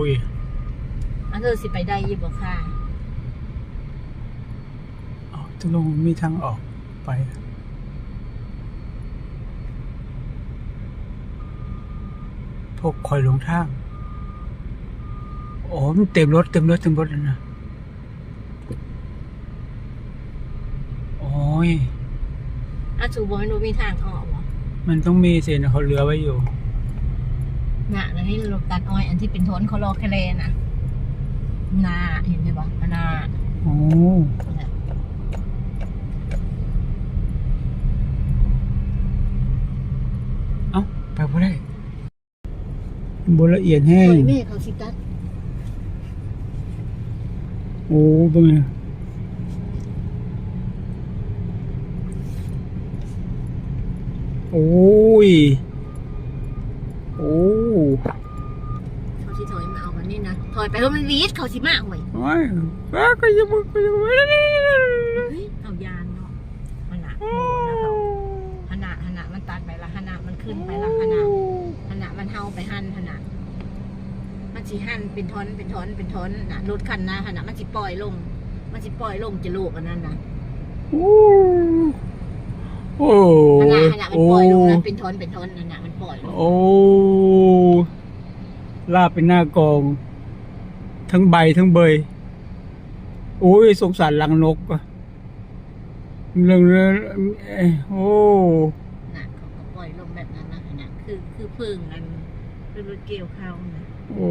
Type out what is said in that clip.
ອຸ້ຍ ອັນເທີຊິໄປໄດ້ຢູ່ບໍ່ຄະ? ເອົາ ຕົກລົງມີທາງອອກໄປ ພວກຂ້ອຍຫຼົງທາງ. ໂອ້ ມັນເຕັມລົດ ເຕັມລົດ ເຕັມລົດນັ້ນນະ. ໂອ້ຍ ອາ ສູບໍ່ແມ່ນບໍ່ມີທາງອອກບໍ? ມັນຕ້ອງມີຊິ ເຂົາເຫຼືອໄວ້ຢູ່. ນະ ອັນນີ້ລົດຕັດອ້ອຍ ອັນທີ່ເປັນທ່ອນເຂົາຫຼອກແຄ່ແລນະ. ນະ ເຫັນຢູ່ບໍ່? ອັນນະ. ໂອ້ ເອົ້າ ໄປບໍ່ໄດ້. ບໍ່ລະອຽດແຮງ. ໂອ້ຍ ແມ່ເຂົາຊິຕັດ. ໂອ້ ເບິ່ງ ໂອ້ຍ ໂອ້ ເຂົາຊິຖອຍມາເອົາອັນນີ້ນະ. ຖອຍໄປເຮີ້ຍ ມັນຫວີດ ເຂົາຊິມາ. ໂອ້ຍ ໂອ້ຍ ເອີ ກໍຢ່າ ກໍຢ່າ ເຮີ້ຍ ເຂົາຢ້ານເນາະ. ຫັ້ນນະ ຫັ້ນນະ ຫັ້ນນະ ມັນຕັດໄປລະ ຫັ້ນນະ ມັນຂຶ້ນໄປລະ ຫັ້ນນະ ຫັ້ນນະ ມັນເຫົ່າໄປຫັ້ນ ຫັ້ນນະ ມັນຊິຫັນເປັນທ່ອນ ເປັນທ່ອນ ເປັນທ່ອນນະ. ລົດຄັນນະ ຫັ້ນນະ ມັນຊິປ່ອຍລົງ ມັນຊິປ່ອຍລົງຈະໂລກອັນນັ້ນນະ. ໂອ້ ຫັ້ນນະ ຫັ້ນນະ ມັນປ່ອຍລົງນະ ເປັນທ່ອນ ເປັນທ່ອນ ຫັ້ນນະ ມັນປ່ອຍລົງ. ໂອ້ ລາບເປັນໜ້າກອງ ທັງໃບທັງເບີຍ. ໂອ້ຍ ສົງສານລັງນົກ. ເລື່ອງ ເລື່ອງ ເອີ ໂອ້ ນະ ເຂົາກໍປ່ອຍລົງແບບນັ້ນນະ ນະ ຄື ຄືເພິ່ງອັນ ຄືລົດກ່ຽວເຂົ້ານະ. ໂອ້